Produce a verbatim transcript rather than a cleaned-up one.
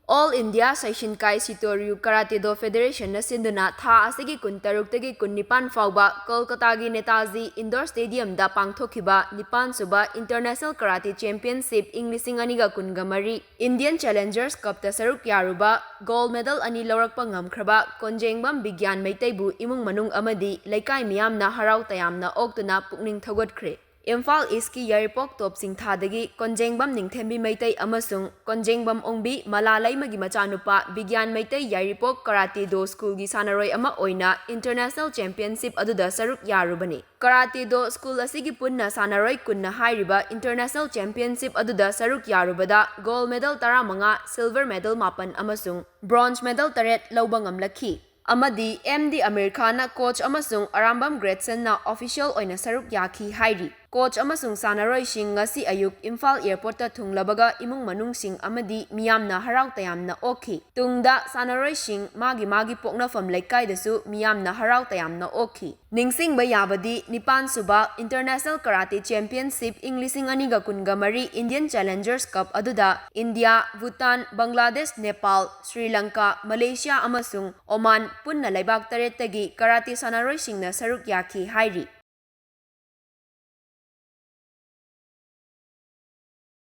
All India Seishinkai Sitoryu Karate Do Federation ꯅ ꯁꯤꯟꯗꯨꯅ ꯊꯥ ꯑꯁꯤꯒꯤ ꯀꯨꯟꯇꯔꯨꯛꯇꯒꯤ ꯀꯨꯟꯅꯤꯄꯥꯟ ꯐꯥꯎꯕ ꯀꯣꯜꯀꯇꯥꯒꯤ ꯅꯦꯇꯥꯖꯤ ꯏꯟꯗꯣꯔ ꯁ꯭ꯇꯦꯗꯤꯌꯝꯗ ꯄꯥꯡꯊꯣꯛꯈꯤꯕ ꯅꯤꯄꯥꯟ ꯁꯨꯕ International Karate Championship ꯏꯪ ꯂꯤꯁꯤꯡ ꯑꯅꯤꯒ ꯀꯨꯟꯒ ꯃꯔꯤ Indian Challengers Cup ꯇ ꯁꯔꯨꯛ ꯌꯥꯔꯨꯕ, ꯒꯣꯜꯗ ꯃꯦꯗꯜ ꯑꯅꯤ ꯂꯧꯔꯛꯄ ꯉꯝꯈ꯭ꯔꯕ ꯀꯣꯟꯖꯦꯡꯕꯝ ꯕꯤꯒ꯭ꯌꯥꯟ ꯃꯩꯇꯩꯕꯨ ꯏꯃꯨꯡ ꯃꯅꯨꯡ ꯑꯃꯗꯤ ꯂꯩꯀꯥꯏ ꯃꯤꯌꯥꯝꯅ ꯍꯔꯥꯎ ꯇꯌꯥꯝꯅ ꯑꯣꯛꯇꯨꯅ ꯄꯨꯛꯅꯤꯡ ꯊꯧꯒꯠꯈ꯭ꯔꯦ꯫ ꯏꯝꯐꯥꯜ ꯏꯁꯀꯤ ꯌꯥꯏꯔꯤꯄꯣꯛ ꯇꯣꯞ ꯁꯤꯡꯊꯥꯗꯒꯤ ꯀꯣꯟꯖꯦꯡꯕꯝ ꯅꯤꯡꯊꯦꯝꯕꯤ ꯃꯩꯇꯩ ꯑꯃꯁꯨꯡ ꯀꯣꯟꯖꯦꯡꯕꯝ ꯑꯣꯡꯕꯤ ꯃꯂꯥ ꯂꯩꯃꯒꯤ ꯃꯆꯥꯅꯨꯄꯥ ꯕꯤꯒ꯭ꯌꯥꯟ ꯃꯩꯇꯩ ꯌꯥꯏꯔꯤꯄꯣꯛ ꯀꯔꯥꯇꯦ ꯗꯣ ꯁ꯭ꯀꯨꯜꯒꯤ ꯁꯥꯟꯅꯔꯣꯏ ꯑꯃ ꯑꯣꯏꯅ International Championship ꯑꯗꯨꯗ ꯁꯔꯨꯛ ꯌꯥꯔꯨꯕꯅꯤ꯫ ꯀꯔꯥꯇꯦ ꯗꯣ ꯁ꯭ꯀꯨꯜ ꯑꯁꯤꯒꯤ ꯄꯨꯟꯅ ꯁꯥꯟꯅꯔꯣꯏ ꯀꯨꯟꯅ ꯍꯥꯏꯔꯤꯕ International Championship ꯑꯗꯨꯗ ꯁꯔꯨꯛ ꯌꯥꯔꯨꯕꯗ ꯒꯣꯜꯗ ꯃꯦꯗꯜ ꯇꯔꯥꯃꯉꯥ, ꯁꯤꯜꯚꯔ ꯃꯦꯗꯜ ꯃꯥꯄꯟ ꯑꯃꯁꯨꯡ ꯕ꯭ꯔꯣꯟꯖ ꯃꯦꯗꯜ ꯇꯔꯦꯠ ꯂꯧꯕ ꯉꯝꯂꯛꯈꯤ꯫ ꯑꯃꯗꯤ ꯑꯦꯝ ꯗꯤ ꯑꯃꯤꯔ ꯈꯥꯟꯅ ꯀꯣꯆ ꯑꯃꯁꯨꯡ ꯑꯔꯥꯝꯕꯝ ꯒ꯭ꯔꯦꯠꯁꯟꯅ ꯑꯣꯐꯤꯁꯤꯌꯦꯜ ꯑꯣꯏꯅ ꯁꯔꯨꯛ ꯌꯥꯈꯤ ꯍꯥꯏꯔꯤ꯫ ꯀꯣꯆ ꯑꯃꯁꯨꯡ ꯁꯥꯟꯅꯔꯣꯏꯁꯤꯡ ꯉꯁꯤ ꯑꯌꯨꯛ ꯏꯝꯐꯥꯜ ꯑꯦꯌꯔꯄꯣꯔꯠꯇ ꯊꯨꯡꯂꯕꯒ ꯏꯃꯨꯡ ꯃꯅꯨꯡꯁꯤꯡ ꯑꯃꯗꯤ ꯃꯤꯌꯥꯝꯅ ꯍꯔꯥꯎ ꯇꯌꯥꯝꯅ ꯑꯣꯛꯈꯤ꯫ ꯇꯨꯡꯗ ꯁꯥꯟꯅꯔꯣꯏꯁꯤꯡ ꯃꯥꯒꯤ ꯃꯥꯒꯤ ꯄꯣꯛꯅꯐꯝ ꯂꯩꯀꯥꯏꯗꯁꯨ ꯃꯤꯌꯥꯝꯅ ꯍꯔꯥꯎ ꯇꯌꯥꯝꯅ ꯑꯣꯛꯈꯤ꯫ ꯅꯤꯡꯁꯤꯡꯕ ꯌꯥꯕꯗꯤ, ꯅꯤꯄꯥꯟ ꯁꯨꯕ International Karate Championship ꯏꯪ ꯂꯤꯁꯤꯡ ꯑꯅꯤꯒ ꯀꯨꯟꯒ ꯃꯔꯤ Indian Challengers Cup ꯑꯗꯨꯗ ꯏꯟꯗꯤꯌꯥ, ꯚꯨꯇꯥꯟ, ꯕꯪꯒ꯭ꯂꯥꯗꯦꯁ, ꯅꯦꯄꯥꯜ, ꯁ꯭ꯔꯤ ꯂꯪꯀꯥ, ꯃꯂꯦꯁꯤꯌꯥ ꯑꯃꯁꯨꯡ ꯑꯣꯃꯥꯟ ꯄꯨꯟꯅ ꯂꯩꯕꯥꯛ ꯇꯔꯦꯠꯇꯒꯤ ꯀꯔꯥꯇꯤ ꯁꯥꯟꯅꯔꯣꯏꯁꯤꯡꯅ ꯁꯔꯨꯛ ꯌꯥꯈꯤ ꯍꯥꯏꯔꯤ꯫